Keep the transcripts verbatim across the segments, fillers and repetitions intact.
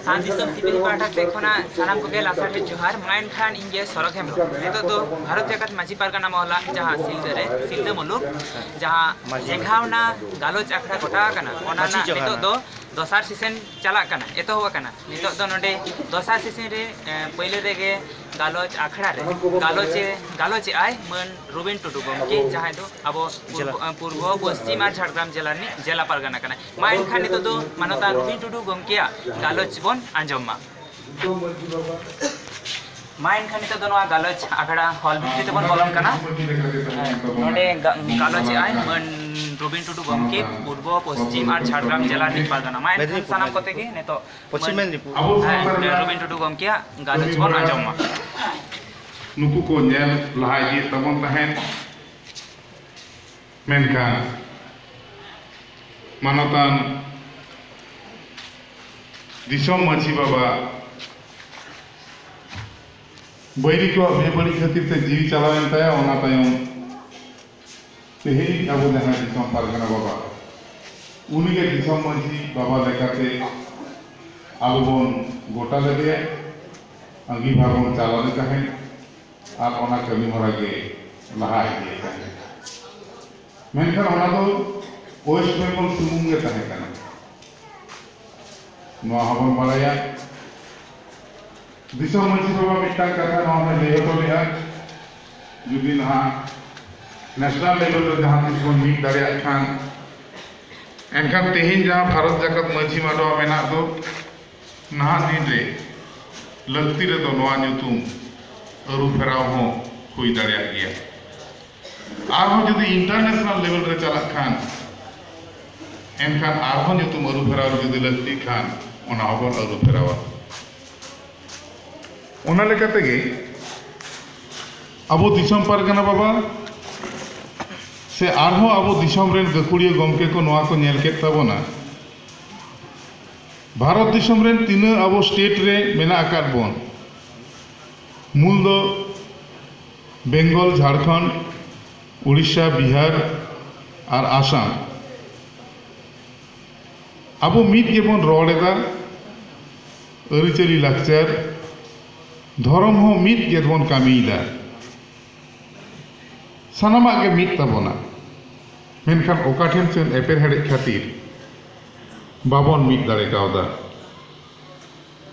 ᱥᱟᱱ ᱫᱤᱥᱚᱢ ᱥᱤᱯᱤᱞ ᱯᱟᱦᱴᱟ ᱥᱮᱫ ᱠᱷᱚᱱᱟᱜ ᱥᱟᱱᱟᱢ ᱠᱚᱜᱮ ᱞᱟᱥᱟᱲᱦᱮᱫ ᱡᱚᱦᱟᱨ᱾ ᱢᱟ ᱮᱱᱠᱷᱟᱱ ᱤᱧ ᱜᱮ ᱥᱚᱨᱚᱜ ᱦᱮᱢᱵᱨᱚᱢ᱾ ᱱᱤᱛᱚᱜ ᱫᱚ ᱵᱷᱟᱨᱚᱛ ᱡᱟᱠᱟᱛ ᱢᱟᱹᱡᱷᱤ ᱯᱟᱨᱜᱟᱱᱟ ᱢᱚᱦᱞᱟ, ᱡᱟᱦᱟᱸ ᱥᱤᱞᱫᱟᱹ ᱨᱮ, ᱥᱤᱞᱫᱟᱹ ᱢᱩᱞᱩᱠ, ᱡᱟᱦᱟᱸ ᱢᱟᱹᱡᱷᱤ ᱪᱮᱸᱜᱷᱟᱣᱱᱟ ᱜᱟᱞᱚᱪ ᱟᱠᱷᱲᱟ ᱜᱚᱴᱟ ᱟᱠᱟᱱᱟ, ᱚᱱᱟ ᱢᱟᱹᱡᱷᱤ ᱨᱮᱱᱟᱜ ᱪᱮᱸᱜᱷᱟᱣᱱᱟ᱾ ᱱᱤᱛᱚᱜ ᱫᱚ ᱫᱚᱥᱟᱨ ᱥᱮᱥᱚᱱ ᱪᱟᱞᱟᱜ ᱠᱟᱱᱟ, ᱮᱛᱚᱦᱚᱵ ᱟᱠᱟᱱᱟ᱾ ᱱᱤᱛᱚᱜ ᱫᱚ ᱱᱚᱰᱮ ᱫᱚᱥᱟᱨ ᱥᱮᱥᱚᱱ ᱨᱮ, ᱮ, ᱯᱳᱭᱞᱳ ᱨᱮᱜᱮ ᱜᱟᱞᱚᱪ ᱟᱠᱷᱲᱟ ᱨᱮ ᱜᱟᱞᱚᱪᱮ, ᱜᱟᱞᱚᱪᱮᱜᱼᱟᱭ ᱢᱟᱹᱱ ᱨᱚᱵᱤᱱ ᱴᱩᱰᱩ ᱜᱚᱢᱠᱮ, ᱡᱟᱦᱟᱸᱭ ᱫᱚ ᱟᱵᱚ ᱡᱮᱞᱟ᱾ ᱯᱩᱨᱵᱚ, ᱯᱩᱨᱵᱚ ᱯᱚᱥᱪᱤᱢ ᱟᱨ ᱡᱷᱟᱲᱜᱨᱟᱢ ᱡᱮᱞᱟ ᱨᱤᱱᱤᱡ ᱡᱮᱞᱟ ᱯᱟᱨᱜᱟᱱᱟ ᱠᱟᱱᱟᱭ᱾ ᱢᱟ ᱮᱱᱠᱷᱟᱱ ᱱᱤᱛᱚᱜ ᱫᱚ ᱢᱟᱱᱚᱛᱟᱱ ᱨᱚᱵᱤᱱ ᱴᱩᱰᱩ ᱜᱚᱢᱠᱮᱭᱟᱜ ᱜᱟᱞᱚᱪ ᱵᱚᱱ ᱟᱸᱡᱚᱢ ᱢᱟ᱾ ᱢᱟ ᱮᱱᱠᱷᱟᱱ ᱱᱤᱛᱚᱜ ᱫᱚ ᱱᱚᱣᱟ ᱜᱟᱞᱚᱪ ᱟᱠᱷᱲᱟ ᱦᱚᱞ ᱵᱷᱤᱛᱨᱤ ᱛᱮᱵᱚᱱ ᱵᱚᱞᱚᱱ ᱠᱟᱱᱟ᱾ ᱱᱚᱰᱮ ᱜᱟ-, ᱜᱟᱞᱚᱪᱮᱜᱼᱟᱭ ᱢᱟᱹᱱ ᱨᱚᱵᱤᱱ ᱴᱩᱰᱩ ᱜᱚᱢᱠᱮ, ᱯᱩᱨᱵᱚ ᱯᱚᱥᱪᱤᱢ ᱟᱨ ᱡᱷᱟᱲᱜᱨᱟᱢ ᱡᱮᱞᱟ ᱨᱤᱱᱤᱡ ᱯᱟᱨᱜᱟᱱᱟ᱾ ᱢᱟ ᱮᱱᱠᱷᱟᱱ ᱥᱟᱱᱟᱢ ᱠᱚᱛᱮ ᱜᱮ ᱱᱤᱛᱚᱜ ᱯᱚᱥᱪᱤᱢ ᱢᱟᱹᱱ-, ᱢᱮᱫᱤᱱᱤᱯᱩᱨ᱾ ᱦᱮᱸ, ᱨᱚᱵᱤᱱ ᱴᱩᱰᱩ ᱜᱚᱢᱠᱮᱭᱟᱜ ᱜᱟᱞᱚᱪ ᱵᱚᱱ ᱟᱸᱡᱚᱢ ᱢᱟ᱾ ᱱᱩᱠᱩ ᱠᱚ ᱧᱮᱞ ᱞᱟᱦᱟ ᱤᱫᱤᱭᱮᱫ ᱛᱟᱵᱚᱱ ᱛᱟᱦᱮᱸᱫ᱾ ᱢᱮᱱᱠᱷᱟᱱ ᱢᱟᱱᱚᱛᱟᱱ ᱫᱤᱥᱚᱢ ᱢᱟᱹᱡᱷᱤ ᱵᱟᱵᱟ ᱵᱟᱹᱭᱨᱤ ᱠᱚᱣᱟᱜ ᱵᱮᱵᱟᱹᱲᱤᱡ ᱠᱷᱟᱹᱛᱤᱨ ᱛᱮ ᱡᱤᱣᱤ ᱪᱟᱞᱟᱣᱮᱱ ᱛᱟᱭᱟ᱾ ᱚᱱᱟ ᱛᱟᱭᱚᱢ ᱛᱮᱦᱮᱧ ᱟᱵᱚ ᱡᱟᱦᱟᱸᱭ ᱫᱤᱥᱚᱢ ᱯᱟᱨᱜᱟᱱᱟ ᱵᱟᱵᱟ, ᱩᱱᱤᱜᱮ ᱫᱤᱥᱚᱢ ᱢᱟᱹᱡᱷᱤ ᱵᱟᱵᱟ ᱞᱮᱠᱟᱛᱮ ᱟᱵᱚ ᱵᱚᱱ ᱜᱚᱴᱟ ᱞᱮᱫᱮᱭᱟ, ᱟᱸᱜᱤᱵᱷᱟᱨ ᱵᱚᱱ ᱪᱟᱞᱟᱣᱮᱫ ᱛᱟᱦᱮᱸᱫ ᱟᱨ ᱚᱱᱟ ᱠᱟᱹᱢᱤ ᱦᱚᱨᱟ ᱜᱮ ᱞᱟᱦᱟ ᱤᱫᱤᱭᱮᱫ ᱛᱟᱦᱮᱸᱫ᱾ ᱢᱮᱱᱠᱷᱟᱱ ᱚᱱᱟ ᱫᱚ ᱳᱭᱮᱥᱴ ᱵᱮᱝᱜᱚᱞ ᱥᱩᱢᱩᱝ ᱜᱮ ᱛᱟᱦᱮᱸ ᱠᱟᱱᱟ᱾ ᱱᱚᱣᱟ ᱦᱚᱸᱵᱚᱱ ᱵᱟᱲᱟᱭᱟ, ᱫᱤᱥᱚᱢ ᱢᱟᱹᱡᱷᱤ ᱵᱟᱵᱟ ᱢᱤᱫᱴᱟᱝ ᱠᱟᱛᱷᱟ ᱱᱚᱣᱟ ᱦᱚᱸᱭ ᱞᱟᱹᱭ ᱦᱚᱴᱚ ᱞᱮᱫᱼᱟ, ᱡᱩᱫᱤ ᱱᱟᱦᱟᱜ ᱱᱮᱥᱱᱟᱞ ᱞᱮᱵᱮᱞ ᱨᱮ ᱡᱟᱦᱟᱸ ᱛᱤᱥ ᱵᱚᱱ ᱢᱤᱫ ᱫᱟᱲᱮᱭᱟᱜ ᱠᱷᱟᱱ, ᱮᱱᱠᱷᱟᱱ ᱛᱮᱦᱮᱧ ᱡᱟᱦᱟᱸ ᱵᱷᱟᱨᱚᱛ ᱡᱟᱠᱟᱛ ᱢᱟᱹᱡᱷᱤ ᱢᱟᱰᱣᱟ ᱢᱮᱱᱟᱜ ᱫᱚ, ᱱᱟᱦᱟᱜ ᱫᱤᱱ ᱨᱮ ᱞᱟᱹᱠᱛᱤ ᱨᱮᱫᱚ ᱱᱚᱣᱟ ᱧᱩᱛᱩᱢ ᱟᱹᱨᱩ ᱯᱷᱮᱨᱟᱣ ᱦᱚᱸ ᱦᱩᱭ ᱫᱟᱲᱮᱭᱟᱜ ᱜᱮᱭᱟ᱾ ᱟᱨᱦᱚᱸ ᱡᱩᱫᱤ ᱤᱱᱴᱟᱨᱱᱮᱥᱱᱟᱞ ᱞᱮᱵᱮᱞ ᱨᱮ ᱪᱟᱞᱟᱜ ᱠᱷᱟᱱ, ᱮᱱᱠᱷᱟᱱ ᱟᱨᱦᱚᱸ ᱧᱩᱛᱩᱢ ᱟᱹᱨᱩ ᱯᱷᱮᱨᱟᱣ ᱡᱩᱫᱤ ᱞᱟᱹᱠᱛᱤᱜ ᱠᱷᱟᱱ, ᱚᱱᱟ ᱦᱚᱸᱵᱚᱱ ᱟᱹᱨᱩ ᱯᱷᱮᱨᱟᱣᱟ᱾ ᱚᱱᱟ ᱞᱮᱠᱟ ᱛᱮᱜᱮ ᱟᱵᱚ ᱫᱤᱥᱚᱢ ᱯᱟᱨᱜᱟᱱᱟ ᱵᱟᱵᱟ ᱥᱮ ᱟᱨᱦᱚᱸ ᱟᱵᱚ ᱫᱤᱥᱚᱢ ᱨᱮᱱ ᱜᱟᱹᱠᱷᱩᱲᱤᱭᱟᱹ ᱜᱚᱢᱠᱮ ᱠᱚ ᱱᱚᱣᱟ ᱠᱚ ᱧᱮᱞ ᱠᱮᱫ ᱛᱟᱵᱚᱱᱟ᱾ ᱵᱷᱟᱨᱚᱛ ᱫᱤᱥᱚᱢ ᱨᱮᱱ ᱛᱤᱱᱟᱹᱜ ᱟᱵᱚ ᱥᱴᱮᱴ ᱨᱮ ᱢᱮᱱᱟᱜ ᱟᱠᱟᱫ ᱵᱚᱱ, ᱢᱩᱞ ᱫᱚ ᱵᱮᱝᱜᱚᱞ, ᱡᱷᱟᱲᱠᱷᱚᱸᱰ, ᱩᱲᱤᱥᱥᱟ, ᱵᱤᱦᱟᱨ ᱟᱨ ᱟᱥᱟᱢ᱾ ᱟᱵᱚ ᱢᱤᱫ ᱜᱮᱵᱚᱱ ᱨᱚᱲ ᱮᱫᱟ, ᱟᱹᱨᱤᱪᱟᱹᱞᱤ, ᱞᱟᱠᱪᱟᱨ, ᱫᱷᱚᱨᱚᱢ ᱦᱚᱸ ᱢᱤᱫ ᱜᱮᱵᱚᱱ ᱠᱟᱹᱢᱤᱭᱮᱫᱟ᱾ ᱥᱟᱱᱟᱢᱟᱜ ᱜᱮ ᱢᱤᱫ ᱛᱟᱵᱚᱱᱟ, ᱢᱮᱱᱠᱷᱟᱱ ᱚᱠᱟ ᱴᱷᱮᱱ ᱪᱚᱝ ᱮᱯᱮᱨ ᱦᱮᱰᱮᱡ ᱠᱷᱟᱹᱛᱤᱨ ᱵᱟᱵᱚᱱ ᱢᱤᱫ ᱫᱟᱲᱮ ᱠᱟᱣᱫᱟ᱾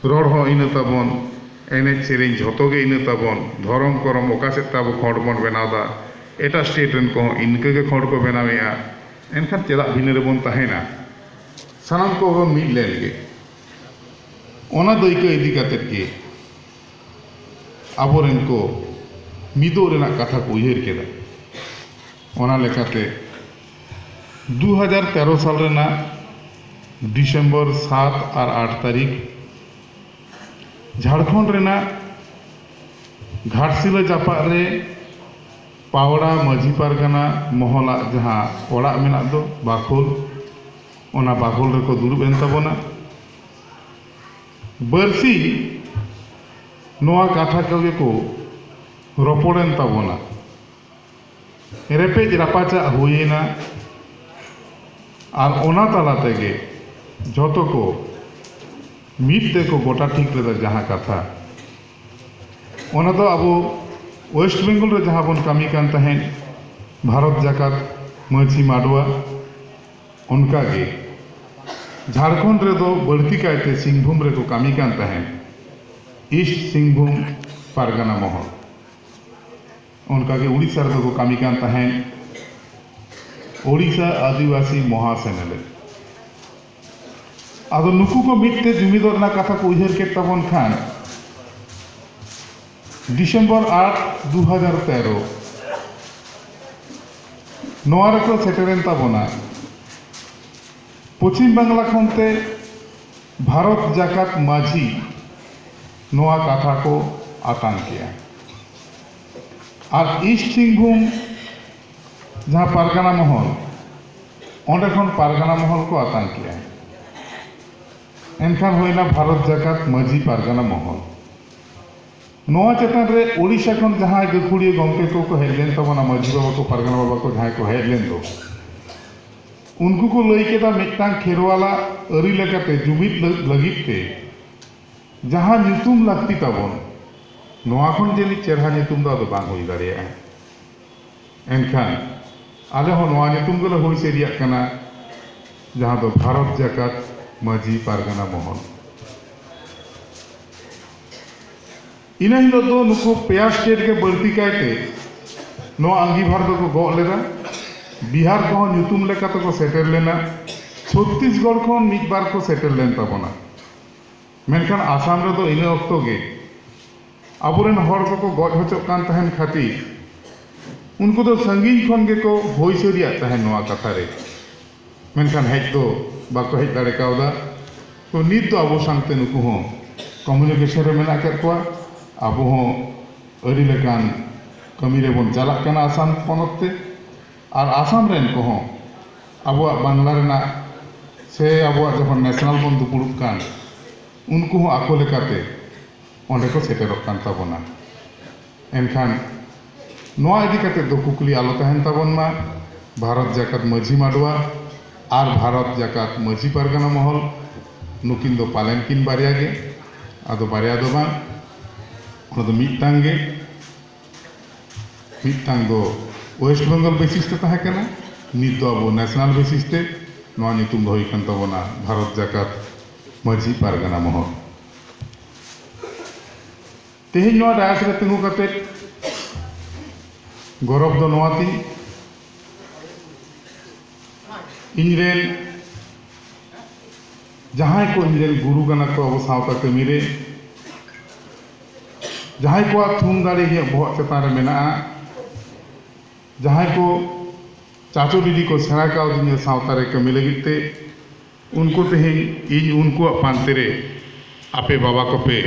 ᱨᱚᱲ ᱦᱚᱸ ᱤᱱᱟᱹ ᱛᱟᱵᱚᱱ, ᱮᱱᱮᱡ ᱥᱮᱨᱮᱧ ᱡᱷᱚᱛᱚ ᱜᱮ ᱤᱱᱟᱹ ᱛᱟᱵᱚᱱ, ᱫᱷᱚᱨᱚᱢ ᱠᱚᱨᱚᱢ ᱚᱠᱟ ᱥᱮᱫ ᱛᱟᱵᱚ ᱠᱷᱚᱸᱰ ᱵᱚᱱ ᱵᱮᱱᱟᱣᱫᱟ, ᱮᱴᱟᱜ ᱥᱴᱮᱴ ᱨᱮᱱ ᱠᱚᱦᱚᱸ ᱤᱱᱠᱟᱹ ᱜᱮ ᱠᱷᱚᱸᱰ ᱠᱚ ᱵᱮᱱᱟᱣᱮᱫᱼᱟ᱾ ᱮᱱᱠᱷᱟᱱ ᱪᱮᱫᱟᱜ ᱵᱷᱤᱱᱟᱹ ᱨᱮᱵᱚᱱ ᱛᱟᱦᱮᱱᱟ? ᱥᱟᱱᱟᱢ ᱠᱚᱵᱚᱱ ᱢᱤᱫ ᱞᱮᱱ ᱜᱮ᱾ ᱚᱱᱟ ᱫᱟᱹᱭᱠᱟᱹ ᱤᱫᱤ ᱠᱟᱛᱮᱫ ᱜᱮ ᱟᱵᱚᱨᱮᱱ ᱠᱚ ᱢᱤᱫᱚᱜ ᱨᱮᱱᱟᱜ ᱠᱟᱛᱷᱟ ᱠᱚ ᱩᱭᱦᱟᱹᱨ ᱠᱮᱫᱟ᱾ ᱚᱱᱟ ᱞᱮᱠᱟᱛᱮ ᱫᱩ ᱦᱟᱡᱟᱨ ᱛᱮᱨᱚ ᱥᱟᱞ ᱨᱮᱱᱟᱜ ᱰᱤᱥᱮᱢᱵᱚᱨ ᱥᱟᱛ ᱟᱨ ᱟᱴ ᱛᱟᱹᱨᱤᱠᱷ ᱡᱷᱟᱲᱠᱷᱚᱸᱰ ᱨᱮᱱᱟᱜ ᱜᱷᱟᱴᱥᱤᱞᱟᱹ ᱡᱟᱯᱟᱜ ᱨᱮ ᱯᱟᱣᱲᱟ ᱢᱟᱹᱡᱷᱤ ᱯᱟᱨᱜᱟᱱᱟ ᱢᱚᱦᱚᱞᱟᱜ ᱡᱟᱦᱟᱸ ᱚᱲᱟᱜ ᱢᱮᱱᱟᱜ ᱫᱚ, ᱵᱟᱠᱷᱳᱞ, ᱚᱱᱟ ᱵᱟᱠᱷᱳᱞ ᱨᱮᱠᱚ ᱫᱩᱲᱩᱵ ᱮᱱ ᱛᱟᱵᱚᱱᱟ᱾ ᱵᱟᱹᱨᱥᱤᱧ ᱱᱚᱣᱟ ᱠᱟᱛᱷᱟ ᱠᱚᱜᱮ ᱠᱚ ᱨᱚᱯᱚᱲᱮᱱ ᱛᱟᱵᱚᱱᱟ᱾ ᱨᱮᱯᱮᱡ ᱨᱟᱯᱟᱪᱟᱜ ᱦᱩᱭᱮᱱᱟ᱾ ᱟᱨ ᱚᱱᱟ ᱛᱟᱞᱟ ᱛᱮᱜᱮ ᱡᱷᱚᱛᱚ ᱠᱚ ᱢᱤᱫ ᱛᱮᱠᱚ ᱜᱚᱴᱟ ᱴᱷᱤᱠ ᱞᱮᱫᱟ ᱡᱟᱦᱟᱸ ᱠᱟᱛᱷᱟ, ᱚᱱᱟ ᱫᱚ ᱟᱵᱚ ᱳᱭᱮᱥᱴ ᱵᱮᱝᱜᱚᱞ ᱨᱮ ᱡᱟᱦᱟᱸ ᱵᱚᱱ ᱠᱟᱹᱢᱤ ᱠᱟᱱ ᱛᱟᱦᱮᱸᱫ, ᱵᱷᱟᱨᱚᱛ ᱡᱟᱠᱟᱛ ᱢᱟᱹᱡᱷᱤ ᱢᱟᱰᱣᱟ, ᱚᱱᱠᱟᱜᱮ ᱡᱷᱟᱲᱠᱷᱚᱸᱰ ᱨᱮᱫᱚ ᱵᱟᱹᱲᱛᱤ ᱠᱟᱭᱛᱮ ᱥᱤᱝᱵᱷᱩᱢ ᱨᱮᱠᱚ ᱠᱟᱹᱢᱤ ᱠᱟᱱ ᱛᱟᱦᱮᱸᱫ, ᱤᱥᱴ ᱥᱤᱝᱵᱷᱩᱢ ᱯᱟᱨᱜᱟᱱᱟ ᱢᱚᱦᱚᱞ᱾ ᱚᱱᱠᱟᱜᱮ ᱩᱲᱤᱥᱥᱟ ᱨᱮᱫᱚ ᱠᱚ ᱠᱟᱹᱢᱤ ᱠᱟᱱ ᱛᱟᱦᱮᱸᱫ, ᱳᱰᱤᱥᱟ ᱟᱹᱫᱤᱵᱟᱹᱥᱤ ᱢᱚᱦᱟ ᱥᱮᱱᱮᱞᱮᱫ᱾ ᱟᱫᱚ ᱱᱩᱠᱩ ᱠᱚ ᱢᱤᱫ ᱛᱮ ᱡᱩᱢᱤᱫᱚᱜ ᱨᱮᱱᱟᱜ ᱠᱟᱛᱷᱟ ᱠᱚ ᱩᱭᱦᱟᱹᱨ ᱠᱮᱫ ᱛᱟᱵᱚᱱ ᱠᱷᱟᱱ, ᱰᱤᱥᱮᱢᱵᱚᱨ ᱟᱴ, ᱫᱩ ᱦᱟᱡᱟᱨ ᱛᱮᱨᱚ, ᱱᱚᱣᱟ ᱨᱮᱠᱚ ᱥᱮᱴᱮᱨᱮᱱ ᱛᱟᱵᱚᱱᱟ᱾ ᱯᱚᱪᱷᱤᱢ ᱵᱟᱝᱞᱟ ᱠᱷᱚᱱ ᱛᱮ ᱵᱷᱟᱨᱚᱛ ᱡᱟᱠᱟᱛ ᱢᱟᱹᱡᱷᱤ ᱱᱚᱣᱟ ᱠᱟᱛᱷᱟ ᱠᱚ ᱟᱛᱟᱝ ᱠᱮᱜᱼᱟ᱾ ᱟᱨ ᱤᱥᱴ ᱥᱤᱝᱵᱷᱩᱢ ᱡᱟᱦᱟᱸ ᱯᱟᱨᱜᱟᱱᱟ ᱢᱚᱦᱚᱞ, ᱚᱸᱰᱮ ᱠᱷᱚᱱ ᱯᱟᱨᱜᱟᱱᱟ ᱢᱚᱦᱚᱞ ᱠᱚ ᱟᱛᱟᱝ ᱠᱮᱜᱼᱟ᱾ ᱮᱱᱠᱷᱟᱱ ᱦᱩᱭᱱᱟ ᱵᱷᱟᱨᱚᱛ ᱡᱟᱠᱟᱛ ᱢᱟᱹᱡᱷᱤ ᱯᱟᱨᱜᱟᱱᱟ ᱢᱚᱦᱚᱞ᱾ ᱱᱚᱣᱟ ᱪᱮᱛᱟᱱ ᱨᱮ ᱳᱰᱤᱥᱟ ᱠᱷᱚᱱ ᱡᱟᱦᱟᱸᱭ ᱜᱟᱹᱠᱷᱩᱲᱤᱭᱟᱹ ᱜᱚᱢᱠᱮ ᱠᱚᱠᱚ ᱦᱮᱡ ᱞᱮᱱ ᱛᱟᱵᱚᱱᱟ, ᱢᱟᱹᱡᱷᱤ ᱵᱟᱵᱟ ᱠᱚ, ᱯᱟᱨᱜᱟᱱᱟ ᱵᱟᱵᱟ ᱠᱚ ᱡᱟᱦᱟᱸᱭ ᱠᱚ ᱦᱮᱡ ᱞᱮᱱ ᱫᱚ, ᱩᱱᱠᱩ ᱠᱚ ᱞᱟᱹᱭ ᱠᱮᱫᱟ ᱢᱤᱫᱴᱟᱝ ᱠᱷᱮᱨᱣᱟᱞᱟᱜ ᱟᱹᱨᱤ ᱞᱮᱠᱟᱛᱮ ᱡᱩᱢᱤᱫ ᱞᱟᱹ-, ᱞᱟᱹᱜᱤᱫ ᱛᱮ ᱡᱟᱦᱟᱸ ᱧᱩᱛᱩᱢ ᱞᱟᱹᱠᱛᱤ ᱛᱟᱵᱚᱱ, ᱱᱚᱣᱟ ᱠᱷᱚᱱ ᱡᱟᱹᱱᱤᱡ ᱪᱮᱨᱦᱟ ᱧᱩᱛᱩᱢ ᱫᱚ ᱟᱫᱚ ᱵᱟᱝ ᱦᱩᱭ ᱫᱟᱲᱮᱭᱟᱜᱼᱟ᱾ ᱮᱱᱠᱷᱟᱱ ᱟᱞᱮ ᱦᱚᱸ ᱱᱚᱣᱟ ᱧᱩᱛᱩᱢ ᱜᱮᱞᱮ ᱦᱩᱭ ᱥᱟᱹᱨᱤᱭᱟᱜ ᱠᱟᱱᱟ, ᱡᱟᱦᱟᱸ ᱫᱚ ᱵᱷᱟᱨᱚᱛ ᱡᱟᱠᱟᱛ ᱢᱟᱹᱡᱷᱤ ᱯᱟᱨᱜᱟᱱᱟ ᱢᱚᱦᱚᱞ᱾ ᱤᱱᱟᱹ ᱦᱤᱞᱳᱜ ᱫᱚ ᱱᱩᱠᱩ ᱯᱮᱭᱟ ᱥᱴᱮᱴ ᱜᱮ ᱵᱟᱹᱲᱛᱤ ᱠᱟᱭᱛᱮ ᱱᱚᱣᱟ ᱟᱸᱜᱤᱵᱷᱟᱨ ᱫᱚᱠᱚ ᱜᱚᱜ ᱞᱮᱫᱟ᱾ ᱵᱤᱦᱟᱨ ᱠᱚᱦᱚᱸ ᱧᱩᱛᱩᱢ ᱞᱮᱠᱟ ᱛᱮᱠᱚ ᱥᱮᱴᱮᱨ ᱞᱮᱱᱟ᱾ ᱪᱷᱚᱛᱛᱤᱥᱜᱚᱲ ᱠᱷᱚᱱ ᱢᱤᱫ ᱵᱟᱨ ᱠᱚ ᱥᱮᱴᱮᱨ ᱞᱮᱱ ᱛᱟᱵᱚᱱᱟ᱾ ᱢᱮᱱᱠᱷᱟᱱ ᱟᱥᱟᱢ ᱨᱮᱫᱚ ᱤᱱᱟᱹ ᱚᱠᱛᱚ ᱜᱮ ᱟᱵᱚᱨᱮᱱ ᱦᱚᱲ ᱠᱚᱠᱚ ᱜᱚᱡ ᱦᱚᱪᱚᱜ ᱠᱟᱱ ᱛᱟᱦᱮᱱ ᱠᱷᱟᱹᱛᱤᱨ ᱩᱱᱠᱩ ᱫᱚ ᱥᱟᱺᱜᱤᱧ ᱠᱷᱚᱱ ᱜᱮᱠᱚ ᱦᱩᱭ ᱥᱟᱹᱨᱤᱭᱟᱜ ᱛᱟᱦᱮᱱ ᱱᱚᱣᱟ ᱠᱟᱛᱷᱟ ᱨᱮ᱾ ᱢᱮᱱᱠᱷᱟᱱ ᱦᱮᱡ ᱫᱚ ᱵᱟᱠᱚ ᱦᱮᱡ ᱫᱟᱲᱮ ᱠᱟᱣᱫᱟ᱾ ᱛᱚ ᱱᱤᱛ ᱫᱚ ᱟᱵᱚ ᱥᱟᱶᱛᱮ ᱱᱩᱠᱩ ᱦᱚᱸ ᱠᱚᱢᱤᱭᱩᱱᱤᱠᱮᱥᱚᱱ ᱨᱮ ᱢᱮᱱᱟᱜ ᱟᱠᱟᱫ ᱠᱚᱣᱟ᱾ ᱟᱵᱚ ᱦᱚᱸ ᱟᱹᱰᱤ ᱞᱮᱠᱟᱱ ᱠᱟᱹᱢᱤ ᱨᱮᱵᱚᱱ ᱪᱟᱞᱟᱜ ᱠᱟᱱᱟ ᱟᱥᱟᱢ ᱯᱚᱱᱚᱛ ᱛᱮ᱾ ᱟᱨ ᱟᱥᱟᱢ ᱨᱮᱱ ᱠᱚᱦᱚᱸ ᱟᱵᱚᱣᱟᱜ ᱵᱟᱝᱞᱟ ᱨᱮᱱᱟᱜ ᱥᱮ ᱟᱵᱚᱣᱟᱜ ᱡᱚᱠᱷᱚᱱ ᱱᱮᱥᱱᱟᱞ ᱵᱚᱱ ᱫᱩᱯᱩᱲᱩᱵ ᱠᱟᱱ, ᱩᱱᱠᱩ ᱦᱚᱸ ᱟᱠᱚ ᱞᱮᱠᱟᱛᱮ ᱚᱸᱰᱮ ᱠᱚ ᱥᱮᱴᱮᱨᱚᱜ ᱠᱟᱱ ᱛᱟᱵᱚᱱᱟ᱾ ᱮᱱᱠᱷᱟᱱ ᱱᱚᱣᱟ ᱤᱫᱤ ᱠᱟᱛᱮ ᱫᱚ ᱠᱩᱠᱞᱤ ᱟᱞᱚ ᱛᱟᱦᱮᱱ ᱛᱟᱵᱚᱱ ᱢᱟ᱾ ᱵᱷᱟᱨᱚᱛ ᱡᱟᱠᱟᱛ ᱢᱟᱹᱡᱷᱤ ᱢᱟᱰᱣᱟ ᱟᱨ ᱵᱷᱟᱨᱚᱛ ᱡᱟᱠᱟᱛ ᱢᱟᱹᱡᱷᱤ ᱯᱟᱨᱜᱟᱱᱟ ᱢᱚᱦᱚᱞ, ᱱᱩᱠᱤᱱ ᱫᱚ ᱯᱟᱞᱮᱱ ᱠᱤᱱ ᱵᱟᱨᱭᱟ ᱜᱮ, ᱟᱫᱚ ᱵᱟᱨᱭᱟ ᱫᱚ ᱵᱟᱝ, ᱚᱱᱟ ᱫᱚ ᱢᱤᱫᱴᱟᱝ ᱜᱮ᱾ ᱢᱤᱫᱴᱟᱝ ᱫᱚ ᱳᱭᱮᱥᱴ ᱵᱮᱝᱜᱚᱞ ᱵᱮᱥᱤᱥ ᱛᱮ ᱛᱟᱦᱮᱸ ᱠᱟᱱᱟ, ᱱᱤᱛ ᱫᱚ ᱟᱵᱚ ᱱᱮᱥᱱᱟᱞ ᱵᱮᱥᱤᱥ ᱛᱮ ᱱᱚᱣᱟ ᱧᱩᱛᱩᱢ ᱫᱚ ᱦᱩᱭ ᱠᱟᱱ ᱛᱟᱵᱚᱱᱟ ᱵᱷᱟᱨᱚᱛ ᱡᱟᱠᱟᱛ ᱢᱟᱹᱡᱷᱤ ᱯᱟᱨᱜᱟᱱᱟ ᱢᱚᱦᱚᱞ᱾ ᱛᱮᱦᱮᱧ ᱱᱚᱣᱟ ᱰᱟᱭᱟᱥ ᱨᱮ ᱛᱤᱸᱜᱩ ᱠᱟᱛᱮ ᱜᱚᱨᱚᱵᱽ ᱫᱚ ᱱᱚᱣᱟ ᱛᱤᱧ, ᱤᱧ ᱨᱮᱱ ᱡᱟᱦᱟᱸᱭ ᱠᱚ ᱤᱧ ᱨᱮᱱ ᱜᱩᱨᱩ ᱠᱟᱱᱟ ᱠᱚ ᱟᱵᱚ ᱥᱟᱶᱛᱟ ᱠᱟᱹᱢᱤ ᱨᱮ, ᱡᱟᱦᱟᱸᱭ ᱠᱚᱣᱟᱜ ᱛᱷᱩᱢ ᱫᱟᱲᱮ ᱤᱧᱟᱹᱜ ᱵᱚᱦᱚᱜ ᱪᱮᱛᱟᱱ ᱨᱮ ᱢᱮᱱᱟᱜᱼᱟ, ᱡᱟᱦᱟᱸᱭ ᱠᱚ ᱪᱟᱪᱳ ᱫᱤᱫᱤ ᱠᱚ ᱥᱮᱬᱟ ᱠᱟᱣᱫᱤᱧᱟ ᱥᱟᱶᱛᱟ ᱨᱮ ᱠᱟᱹᱢᱤ ᱞᱟᱹᱜᱤᱫ ᱛᱮ, ᱩᱱᱠᱩ ᱛᱮᱦᱮᱧ ᱤᱧ ᱩᱱᱠᱩᱣᱟᱜ ᱯᱟᱱᱛᱮ ᱨᱮ ᱟᱯᱮ ᱵᱟᱵᱟ ᱠᱚᱯᱮ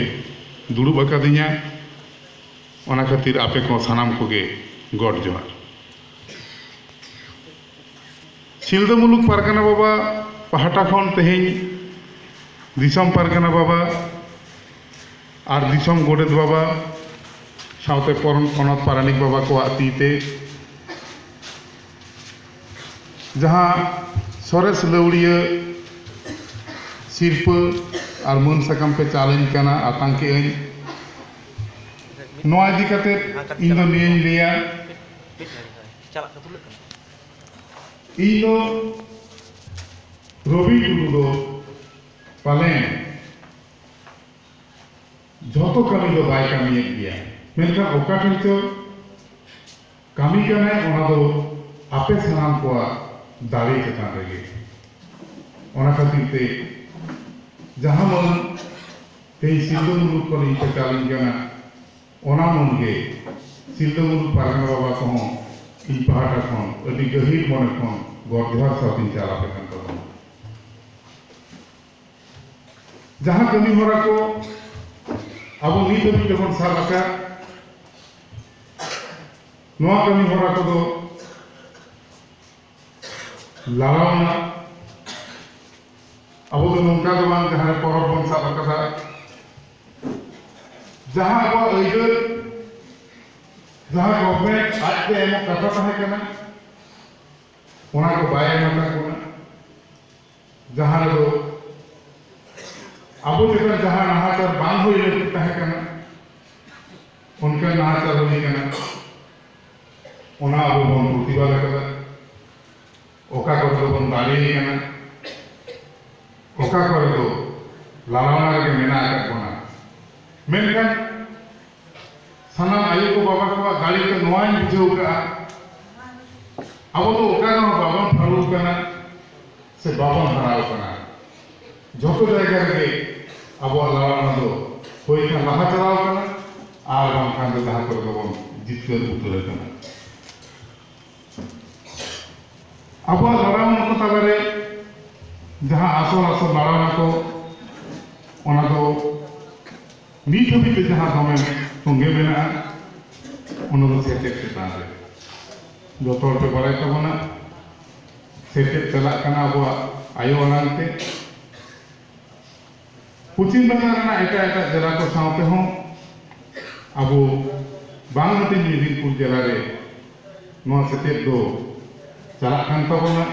ᱫᱩᱲᱩᱵ ᱟᱠᱟᱫᱤᱧᱟ᱾ ᱚᱱᱟ ᱠᱷᱟᱹᱛᱤᱨ ᱟᱯᱮ ᱠᱚ ᱥᱟᱱᱟᱢ ᱠᱚᱜᱮ ᱜᱚᱰ ᱡᱚᱦᱟᱨ᱾ ᱥᱤᱞᱫᱟᱹ ᱢᱩᱞᱩᱠ ᱯᱟᱨᱜᱟᱱᱟ ᱵᱟᱵᱟ ᱯᱟᱦᱴᱟ ᱠᱷᱚᱱ ᱛᱮᱦᱮᱧ ᱫᱤᱥᱚᱢ ᱯᱟᱨᱜᱟᱱᱟ ᱵᱟᱵᱟ ᱟᱨ ᱫᱤᱥᱚᱢ ᱜᱚᱰᱮᱛ ᱵᱟᱵᱟ ᱥᱟᱶᱛᱮ ᱯᱚᱨᱚᱱ ᱯᱚᱱᱚᱛ ᱯᱟᱨᱟᱱᱤᱠ ᱵᱟᱵᱟ ᱠᱚᱣᱟᱜ ᱛᱤ ᱛᱮ ᱡᱟᱦᱟᱸ ᱥᱚᱨᱮᱥ ᱞᱟᱹᱣᱲᱤᱭᱟᱹ ᱥᱤᱨᱯᱟᱹ ᱟᱨ ᱢᱟᱹᱱ ᱥᱟᱠᱟᱢ ᱯᱮ ᱪᱟᱞᱟᱹᱧ ᱠᱟᱱᱟ, ᱟᱛᱟᱝ ᱠᱮᱜ ᱟᱹᱧ᱾ ᱱᱚᱣᱟ ᱤᱫᱤ ᱠᱟᱛᱮ ᱤᱧ ᱫᱚ ᱱᱤᱭᱟᱹᱧ ᱞᱟᱹᱭᱟ, ᱤᱧ ᱫᱚ ᱨᱚᱵᱤ ᱴᱩᱰᱩ ᱫᱚ ᱯᱟᱞᱮᱱ ᱡᱷᱚᱛᱚ ᱠᱟᱹᱢᱤ ᱫᱚ ᱵᱟᱭ ᱠᱟᱹᱢᱤᱭᱮᱫ ᱜᱮᱭᱟ, ᱢᱮᱱᱠᱷᱟᱱ ᱚᱠᱟ ᱴᱷᱮᱱ ᱪᱚ ᱠᱟᱹᱢᱤ ᱠᱟᱱᱟᱭ, ᱚᱱᱟ ᱫᱚ ᱟᱯᱮ ᱥᱟᱱᱟᱢ ᱠᱚᱣᱟᱜ ᱫᱟᱲᱮ ᱪᱮᱛᱟᱱ ᱨᱮᱜᱮ᱾ ᱚᱱᱟ ᱠᱷᱟᱹᱛᱤᱨ ᱛᱮ ᱡᱟᱦᱟᱸ ᱢᱟᱹᱱ ᱛᱮᱦᱮᱧ ᱥᱤᱞᱫᱟᱹ ᱢᱩᱞᱩᱠ ᱠᱷᱚᱱ ᱤᱧ ᱯᱮ ᱪᱟᱞᱤᱧ ᱠᱟᱱᱟ, ᱚᱱᱟ ᱢᱟᱹᱱ ᱜᱮ ᱥᱤᱞᱫᱟᱹ ᱢᱩᱞᱩᱠ ᱯᱟᱨᱜᱟᱱᱟ ᱵᱟᱵᱟ ᱠᱚᱦᱚᱸ ᱤᱧ ᱯᱟᱦᱴᱟ ᱠᱷᱚᱱ ᱟᱹᱰᱤ ᱜᱟᱹᱦᱤᱨ ᱢᱚᱱᱮ ᱠᱷᱚᱱ ᱜᱚᱰ ᱡᱚᱦᱟᱨ ᱥᱟᱶᱛᱮᱧ ᱪᱟᱞ ᱟᱯᱮ ᱠᱟᱱ ᱛᱟᱵᱚᱱᱟ᱾ ᱡᱟᱦᱟᱸ ᱠᱟᱹᱢᱤ ᱦᱚᱨᱟ ᱠᱚ ᱟᱵᱚ ᱱᱤᱛ ᱦᱟᱹᱵᱤᱡ ᱛᱮᱵᱚᱱ ᱥᱟᱵ ᱟᱠᱟᱫ, ᱱᱚᱣᱟ ᱠᱟᱹᱢᱤ ᱦᱚᱨᱟ ᱠᱚᱫᱚ ᱞᱟᱲᱟᱣᱱᱟ᱾ ᱟᱵᱚ ᱫᱚ ᱱᱚᱝᱠᱟ ᱫᱚ ᱵᱟᱝ, ᱡᱟᱦᱟᱸ ᱨᱮ ᱯᱚᱨᱚᱵᱽ ᱵᱚᱱ ᱥᱟᱵ ᱟᱠᱟᱫᱟ, ᱡᱟᱦᱟᱸ ᱟᱵᱚᱣᱟᱜ ᱟᱹᱭᱫᱟᱹᱨ, ᱡᱟᱦᱟᱸ ᱜᱚᱵᱷᱢᱮᱱᱴ ᱟᱡᱛᱮ ᱮᱢᱚᱜ ᱠᱟᱛᱷᱟ ᱛᱟᱦᱮᱸ ᱠᱟᱱᱟ, ᱚᱱᱟ ᱠᱚ ᱵᱟᱭ ᱮᱢ ᱟᱠᱟᱫ ᱵᱚᱱᱟ᱾ ᱡᱟᱦᱟᱸ ᱨᱮᱫᱚ ᱟᱵᱚ ᱪᱮᱛᱟᱱ ᱡᱟᱦᱟᱸ ᱱᱟᱦᱟᱪᱟᱨ ᱵᱟᱝ ᱦᱩᱭ ᱞᱟᱹᱠᱛᱤ ᱛᱟᱦᱮᱸ ᱠᱟᱱᱟ, ᱚᱱᱠᱟᱱ ᱱᱟᱦᱟᱪᱟᱨ ᱦᱩᱭ ᱠᱟᱱᱟ, ᱚᱱᱟ ᱟᱵᱚ ᱵᱚᱱ ᱯᱨᱚᱛᱤᱵᱟᱫ ᱟᱠᱟᱫᱟ᱾ ᱚᱠᱟ ᱠᱚᱨᱮ ᱫᱚᱵᱚᱱ ᱫᱟᱲᱮ ᱠᱟᱱᱟ, ᱚᱠᱟ ᱠᱚᱨᱮ ᱫᱚ ᱞᱟᱲᱟᱣᱱᱟ ᱨᱮᱜᱮ ᱢᱮᱱᱟᱜ ᱟᱠᱟᱫ ᱵᱚᱱᱟ᱾ ᱢᱮᱱᱠᱷᱟᱱ ᱥᱟᱱᱟᱢ ᱟᱭᱳ ᱠᱚ ᱵᱟᱵᱟ ᱠᱚᱣᱟᱜ ᱫᱟᱲᱮ ᱛᱮ ᱱᱚᱣᱟᱧ ᱵᱩᱡᱷᱟᱹᱣ ᱠᱟᱜᱼᱟ, ᱟᱵᱚ ᱫᱚ ᱚᱠᱟ ᱨᱮᱦᱚᱸ ᱵᱟᱵᱚᱱ ᱯᱷᱟᱹᱲᱩ ᱠᱟᱱᱟ ᱥᱮ ᱵᱟᱵᱚᱱ ᱦᱟᱨᱟᱣ ᱠᱟᱱᱟ᱾ ᱡᱷᱚᱛᱚ ᱡᱟᱭᱜᱟ ᱨᱮᱜᱮ ᱟᱵᱚᱣᱟᱜ ᱞᱟᱲᱟᱣᱱᱟ ᱫᱚ ᱦᱳᱭ ᱠᱷᱟᱱ ᱞᱟᱦᱟ ᱪᱟᱞᱟᱣ ᱠᱟᱱᱟ, ᱟᱨ ᱵᱟᱝᱠᱷᱟᱱ ᱫᱚ ᱡᱟᱦᱟᱸ ᱠᱚᱨᱮ ᱫᱚᱵᱚᱱ ᱡᱤᱛᱠᱟᱹᱨ ᱩᱛᱟᱹᱨ ᱟᱠᱟᱱᱟ᱾ ᱟᱵᱚᱣᱟᱜ ᱞᱟᱲᱟᱣᱱᱟ ᱠᱚ ᱛᱟᱞᱟᱨᱮ ᱡᱟᱦᱟᱸ ᱟᱥᱚᱞ ᱟᱥᱚᱞ ᱞᱟᱲᱟᱣᱱᱟ ᱠᱚ, ᱚᱱᱟ ᱫᱚ ᱱᱤᱛ ᱦᱟᱹᱵᱤᱡ ᱛᱮ ᱡᱟᱦᱟᱸ ᱫᱚᱢᱮ ᱛᱚᱸᱜᱮ ᱢᱮᱱᱟᱜᱼᱟ, ᱚᱱᱟ ᱫᱚ ᱥᱮᱪᱮᱫ ᱪᱮᱛᱟᱱ ᱨᱮ᱾ ᱡᱚᱛᱚ ᱦᱚᱲ ᱯᱮ ᱵᱟᱲᱟᱭ ᱛᱟᱵᱚᱱᱟ, ᱥᱮᱪᱮᱫ ᱪᱟᱞᱟᱜ ᱠᱟᱱᱟ ᱟᱵᱚᱣᱟᱜ ᱟᱭᱳ ᱟᱲᱟᱝ ᱛᱮ᱾ ᱯᱚᱪᱷᱤᱢ ᱵᱟᱝᱞᱟ ᱨᱮᱱᱟᱜ ᱮᱴᱟᱜ ᱮᱴᱟᱜ ᱡᱮᱞᱟ ᱠᱚ ᱥᱟᱶ ᱛᱮᱦᱚᱸ ᱟᱵᱚ ᱵᱟᱝ ᱦᱟᱹᱴᱤᱧ ᱢᱮᱫᱤᱱᱯᱩᱨ ᱡᱮᱞᱟ ᱨᱮ ᱱᱚᱣᱟ ᱥᱮᱪᱮᱫ ᱫᱚ ᱪᱟᱞᱟᱜ ᱠᱟᱱ ᱛᱟᱵᱚᱱᱟ᱾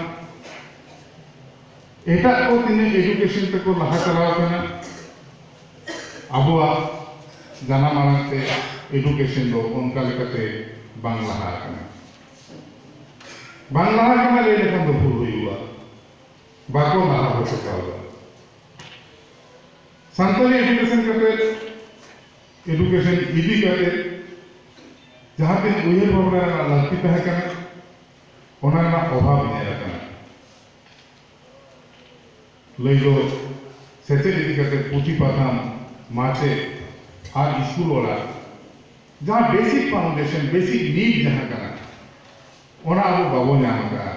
ᱮᱴᱟᱜ ᱠᱚ ᱛᱤᱱᱟᱹᱜ ᱮᱰᱩᱠᱮᱥᱚᱱ ᱛᱮᱠᱚ ᱞᱟᱦᱟ ᱪᱟᱞᱟᱣ ᱠᱟᱱᱟ, ᱟᱵᱚᱣᱟᱜ ᱡᱟᱱᱟᱢ ᱟᱲᱟᱝ ᱛᱮ ᱮᱰᱩᱠᱮᱥᱚᱱ ᱫᱚ ᱚᱱᱠᱟ ᱞᱮᱠᱟᱛᱮ ᱵᱟᱝ ᱞᱟᱦᱟ ᱟᱠᱟᱱᱟ᱾ ᱵᱟᱝ ᱞᱟᱦᱟ ᱟᱠᱟᱱᱟ ᱞᱟᱹᱭ ᱞᱮᱠᱷᱟᱱ ᱫᱚ ᱵᱷᱩᱞ ᱦᱩᱭᱩᱜᱼᱟ᱾ ᱵᱟᱠᱚ ᱞᱟᱦᱟ ᱦᱚᱪᱚ ᱠᱟᱣᱫᱟ᱾ ᱥᱟᱱᱛᱟᱲᱤ ᱮᱰᱩᱠᱮᱥᱚᱱ ᱠᱟᱛᱮ, ᱮᱰᱩᱠᱮᱥᱚᱱ ᱤᱫᱤ ᱠᱟᱛᱮ ᱡᱟᱦᱟᱸ ᱛᱤᱱ ᱩᱭᱦᱟᱹᱨ ᱵᱷᱟᱵᱽᱱᱟ ᱨᱮᱱᱟᱜ ᱞᱟᱹᱠᱛᱤ ᱛᱟᱦᱮᱸ ᱠᱟᱱᱟ, ᱚᱱᱟ ᱨᱮᱱᱟᱜ ᱚᱵᱷᱟᱵᱽ ᱧᱮᱞ ᱟᱠᱟᱱᱟ᱾ ᱞᱟᱹᱭ ᱫᱚ ᱥᱮᱪᱮᱫ ᱤᱫᱤ ᱠᱟᱛᱮ ᱯᱩᱛᱷᱤ ᱯᱟᱛᱷᱟᱢ, ᱢᱟᱪᱮᱫ ᱟᱨ ᱥᱠᱩᱞ ᱚᱲᱟᱜ, ᱡᱟᱦᱟᱸ ᱵᱮᱥᱤᱠ ᱯᱷᱟᱣᱩᱱᱰᱮᱥᱚᱱ, ᱵᱮᱥᱤᱠ ᱱᱤᱰ ᱡᱟᱦᱟᱸ ᱠᱟᱱᱟ, ᱚᱱᱟ ᱟᱵᱚ ᱵᱟᱵᱚ ᱧᱟᱢ ᱟᱠᱟᱫᱼᱟ᱾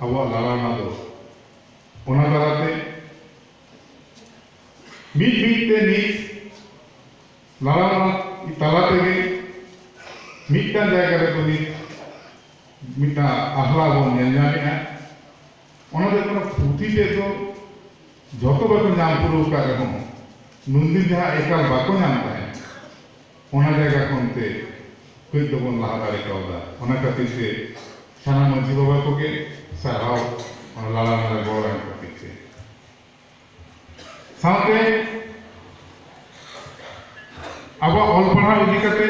ᱟᱵᱚᱣᱟᱜ ᱞᱟᱲᱟᱣᱱᱟ ᱫᱚ ᱚᱱᱟ ᱛᱟᱞᱟᱛᱮ ᱢᱤᱫ ᱢᱤᱫ ᱛᱮ ᱱᱤᱛ ᱞᱟᱲᱟᱣᱱᱟ ᱛᱟᱞᱟ ᱛᱮᱜᱮ ᱢᱤᱫᱴᱟᱝ ᱡᱟᱭᱜᱟ ᱨᱮᱫᱚ ᱱᱤᱛ ᱢᱤᱫᱴᱟᱝ ᱟᱦᱞᱟ ᱵᱚᱱ ᱧᱮᱞ ᱧᱟᱢᱮᱫᱼᱟ᱾ ᱚᱱᱟ ᱫᱚ ᱦᱩᱭᱩᱜ ᱠᱟᱱᱟ ᱯᱩᱛᱷᱤ ᱛᱮᱫ ᱫᱚ ᱡᱷᱚᱛᱚ ᱵᱟᱠᱚ ᱧᱟᱢ ᱯᱩᱨᱟᱹᱣ ᱟᱠᱟᱫ ᱨᱮᱦᱚᱸ, ᱱᱩᱱᱫᱤᱱ ᱡᱟᱦᱟᱸ ᱮᱠᱟᱞ ᱵᱟᱠᱚ ᱧᱟᱢ ᱛᱟᱦᱮᱸᱫ, ᱚᱱᱟ ᱡᱟᱭᱜᱟ ᱠᱷᱚᱱ ᱛᱮ ᱠᱟᱹᱡ ᱫᱚᱵᱚᱱ ᱞᱟᱦᱟ ᱫᱟᱲᱮ ᱠᱟᱣᱫᱟ᱾ ᱚᱱᱟ ᱠᱷᱟᱹᱛᱤᱨ ᱛᱮ ᱥᱟᱱᱟᱢ ᱢᱟᱹᱡᱷᱤ ᱵᱟᱵᱟ ᱠᱚᱜᱮ ᱥᱟᱨᱦᱟᱣ ᱚᱱᱟ ᱞᱟᱲᱟᱣᱱᱟ ᱨᱮ ᱜᱚᱲᱚ ᱮᱢ ᱠᱷᱟᱹᱛᱤᱨ ᱛᱮ᱾ ᱥᱟᱶᱛᱮ ᱟᱵᱚᱣᱟᱜ ᱚᱞ ᱯᱟᱲᱦᱟᱣ ᱤᱫᱤ ᱠᱟᱛᱮ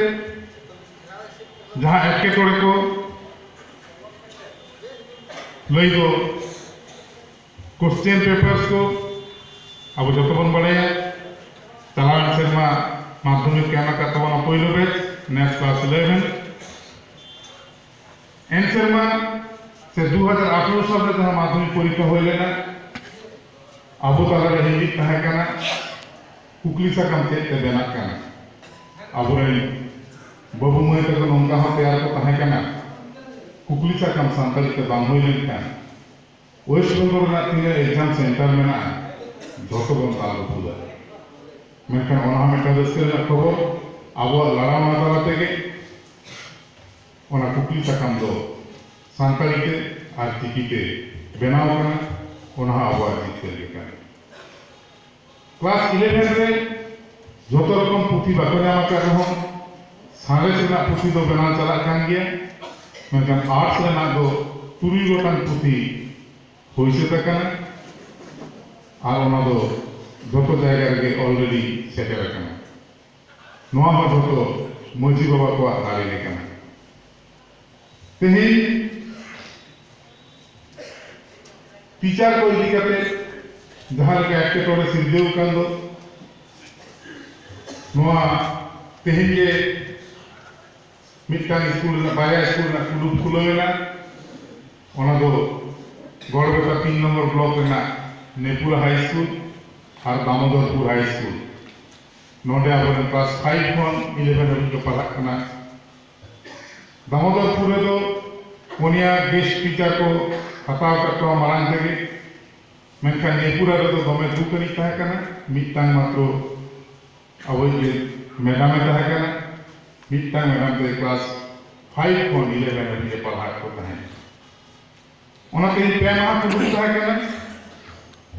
ᱡᱟᱦᱟᱸ ᱮᱴᱠᱮᱴᱚᱬᱮ ᱠᱚ ᱞᱟᱹᱭ ᱫᱚ question papers ᱠᱚ ᱟᱵᱚ ᱡᱚᱛᱚ ᱵᱚᱱ ᱵᱟᱲᱟᱭᱟ᱾ ᱪᱟᱞᱟᱣᱮᱱ ᱥᱮᱨᱢᱟ ᱢᱟᱫᱽᱫᱷᱚᱢᱤᱠ ᱮᱢ ᱟᱠᱟᱫ ᱛᱟᱵᱚᱱᱟ ᱯᱳᱭᱞᱳ batch, ᱱᱮᱥ class eleven᱾ ᱮᱱ ᱥᱮᱨᱢᱟ ᱥᱮ ᱫᱩ ᱦᱟᱡᱟᱨ ᱟᱴᱷᱟᱨᱚ ᱥᱟᱞ ᱨᱮ ᱡᱟᱦᱟᱸ ᱢᱟᱫᱽᱫᱷᱚᱢᱤᱠ ᱯᱚᱨᱤᱠᱠᱷᱟ ᱦᱩᱭ ᱞᱮᱱᱟ, ᱟᱵᱚ ᱛᱟᱞᱟᱨᱮ ᱦᱤᱸᱫᱤᱡ ᱛᱟᱦᱮᱸ ᱠᱟᱱᱟ, ᱠᱩᱠᱞᱤ ᱥᱟᱠᱟᱢ ᱪᱮᱫ ᱛᱮ ᱵᱮᱱᱟᱜ ᱠᱟᱱᱟ? ᱟᱵᱚᱨᱮᱱ ᱵᱟᱹᱵᱩ ᱢᱟᱹᱭ ᱛᱟᱠᱚ ᱱᱚᱝᱠᱟ ᱦᱚᱸ ᱛᱮᱭᱟᱨ ᱠᱚ ᱛᱟᱦᱮᱸ ᱠᱟᱱᱟ, ᱠᱩᱠᱞᱤ ᱥᱟᱠᱟᱢ ᱥᱟᱱᱛᱟᱲᱤ ᱛᱮ ᱵᱟᱝ ᱦᱩᱭ ᱞᱮᱱᱠᱷᱟᱱ ᱳᱭᱮᱥᱴ ᱵᱮᱝᱜᱚᱞ ᱨᱮᱱᱟᱜ ᱛᱤᱱᱟᱹᱜ exam center ᱢᱮᱱᱟᱜᱼᱟ, ᱡᱷᱚᱛᱚ ᱵᱚᱱ ᱛᱟᱞ ᱨᱟᱹᱯᱩᱫᱟ᱾ ᱢᱮᱱᱠᱷᱟᱱ ᱚᱱᱟ ᱦᱚᱸ ᱢᱤᱫᱴᱟᱝ ᱨᱟᱹᱥᱠᱟᱹ ᱨᱮᱱᱟᱜ ᱠᱷᱚᱵᱚᱨ, ᱟᱵᱚᱣᱟᱜ ᱞᱟᱲᱟᱣᱱᱟ ᱛᱟᱞᱟ ᱛᱮᱜᱮ ᱚᱱᱟ ᱠᱩᱠᱞᱤ ᱥᱟᱠᱟᱢ ᱫᱚ ᱥᱟᱱᱛᱟᱲᱤ ᱛᱮ ᱟᱨ ᱪᱤᱠᱤ ᱛᱮ ᱵᱮᱱᱟᱣ ᱟᱠᱟᱱᱟ, ᱚᱱᱟ ᱦᱚᱸ ᱟᱵᱚᱣᱟᱜ ᱡᱤᱛᱠᱟᱹᱨ ᱜᱮ ᱠᱟᱱᱟ᱾ Class eleven ᱨᱮ ᱡᱷᱚᱛᱚ ᱨᱚᱠᱚᱢ ᱯᱩᱛᱷᱤ ᱵᱟᱠᱚ ᱧᱟᱢ ᱟᱠᱟᱫ ᱨᱮᱦᱚᱸ, ᱥᱟᱬᱮᱥ ᱨᱮᱱᱟᱜ ᱯᱩᱛᱷᱤ ᱫᱚ ᱵᱮᱱᱟᱣ ᱪᱟᱞᱟᱜ ᱠᱟᱱ ᱜᱮᱭᱟ, ᱢᱮᱱᱠᱷᱟᱱ arts ᱨᱮᱱᱟᱜ ᱫᱚ ᱛᱩᱨᱩᱭ ᱜᱚᱴᱟᱝ ᱯᱩᱛᱷᱤ ᱦᱩᱭ ᱥᱟᱹᱛ ᱟᱠᱟᱱᱟ᱾ ᱟᱨ ᱚᱱᱟ ᱫᱚ ᱡᱷᱚᱛᱚ ᱡᱟᱭᱜᱟ ᱨᱮᱜᱮ already ᱥᱮᱴᱮᱨ ᱟᱠᱟᱱᱟ᱾ ᱱᱚᱣᱟ ᱦᱚᱸ ᱡᱷᱚᱛᱚ ᱢᱟᱹᱡᱷᱤ ᱵᱟᱵᱟ ᱠᱚᱣᱟᱜ ᱫᱟᱲᱮ ᱜᱮ ᱠᱟᱱᱟ᱾ ᱛᱮᱦᱮᱧ ᱴᱤᱪᱟᱨ ᱠᱚ ᱤᱫᱤ ᱠᱟᱛᱮ ᱡᱟᱦᱟᱸ ᱞᱮᱠᱟ ᱮᱴᱠᱮᱴᱚᱬᱮ ᱥᱤᱨᱡᱟᱹᱣ ᱟᱠᱟᱱ ᱫᱚ, ᱱᱚᱣᱟ ᱛᱮᱦᱮᱧ ᱜᱮ ᱢᱤᱫᱴᱟᱝ ᱥᱠᱩᱞ ᱨᱮᱱᱟᱜ, ᱵᱟᱨᱭᱟ ᱥᱠᱩᱞ ᱨᱮᱱᱟᱜ ᱠᱩᱞᱩᱯ ᱠᱷᱩᱞᱟᱹᱣ ᱮᱱᱟ᱾ ᱚᱱᱟ ᱫᱚ ᱜᱚᱲᱵᱮᱛᱟ ᱛᱤᱱ ᱱᱚᱢᱵᱚᱨ ᱵᱞᱚᱠ ᱨᱮᱱᱟᱜ ᱱᱮᱯᱩᱨᱟ ᱦᱟᱭ ᱥᱠᱩᱞ ᱟᱨ ᱫᱟᱢᱳᱫᱚᱨᱯᱩᱨ ᱦᱟᱭ ᱥᱠᱩᱞ᱾ ᱱᱚᱰᱮ ᱟᱵᱚᱨᱮᱱ ᱠᱞᱟᱥ ᱯᱷᱟᱭᱤᱵᱷ ᱠᱷᱚᱱ ᱤᱞᱮᱵᱷᱮᱱ ᱦᱟᱹᱵᱤᱡ ᱠᱚ ᱯᱟᱲᱦᱟᱜ ᱠᱟᱱᱟ᱾ ᱫᱟᱢᱳᱫᱚᱨᱯᱩᱨ ᱨᱮᱫᱚ ᱯᱩᱱᱭᱟ ᱜᱮᱥᱴ ᱴᱤᱪᱟᱨ ᱠᱚ ᱦᱟᱛᱟᱣ ᱟᱠᱟᱫ ᱠᱚᱣᱟ ᱢᱟᱲᱟᱝ ᱛᱮᱜᱮ, ᱢᱮᱱᱠᱷᱟᱱ ᱱᱮᱯᱩᱨᱟ ᱨᱮᱫᱚ ᱫᱚᱢᱮ ᱫᱩᱠ ᱟᱹᱱᱤᱡ ᱛᱟᱦᱮᱸ ᱠᱟᱱᱟ᱾ ᱢᱤᱫᱴᱟᱝ ᱢᱟᱛᱨᱚ ᱟᱵᱚᱭᱤᱡ ᱜᱮ ᱢᱮᱰᱟᱢᱮ ᱛᱟᱦᱮᱸ ᱠᱟᱱᱟ, ᱢᱤᱫᱴᱟᱝ ᱢᱮᱰᱟᱢ ᱛᱮ ᱠᱞᱟᱥ ᱯᱷᱟᱭᱤᱵᱷ ᱠᱷᱚᱱ ᱤᱞᱮᱵᱷᱮᱱ ᱦᱟᱹᱵᱤᱡ ᱮ ᱯᱟᱲᱦᱟᱣᱮᱫ ᱠᱚ ᱛᱟᱦᱮᱸᱫ᱾ ᱚᱱᱟᱛᱮ ᱤᱧ ᱯᱮ ᱢᱟᱦᱟ ᱠᱚ ᱫᱩᱲᱩᱵ ᱛᱟᱦᱮᱸ ᱠᱟᱱᱟ᱾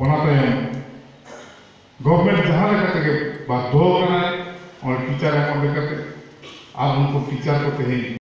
ᱚᱱᱟ ᱛᱟᱭᱚᱢ ᱜᱚᱵᱷᱚᱨᱱᱢᱮᱱᱴ ᱡᱟᱦᱟᱸ ᱞᱮᱠᱟ ᱛᱮᱜᱮ ᱵᱟᱫᱽᱫᱷᱚ ᱠᱟᱱᱟᱭ ᱚᱸᱰᱮ ᱴᱤᱪᱟᱨ ᱮᱢᱚᱜ ᱞᱮᱠᱟᱛᱮ, ᱟᱨ ᱩᱱᱠᱩ ᱴᱤᱪᱟᱨ ᱠᱚ ᱛᱮᱦᱮᱧ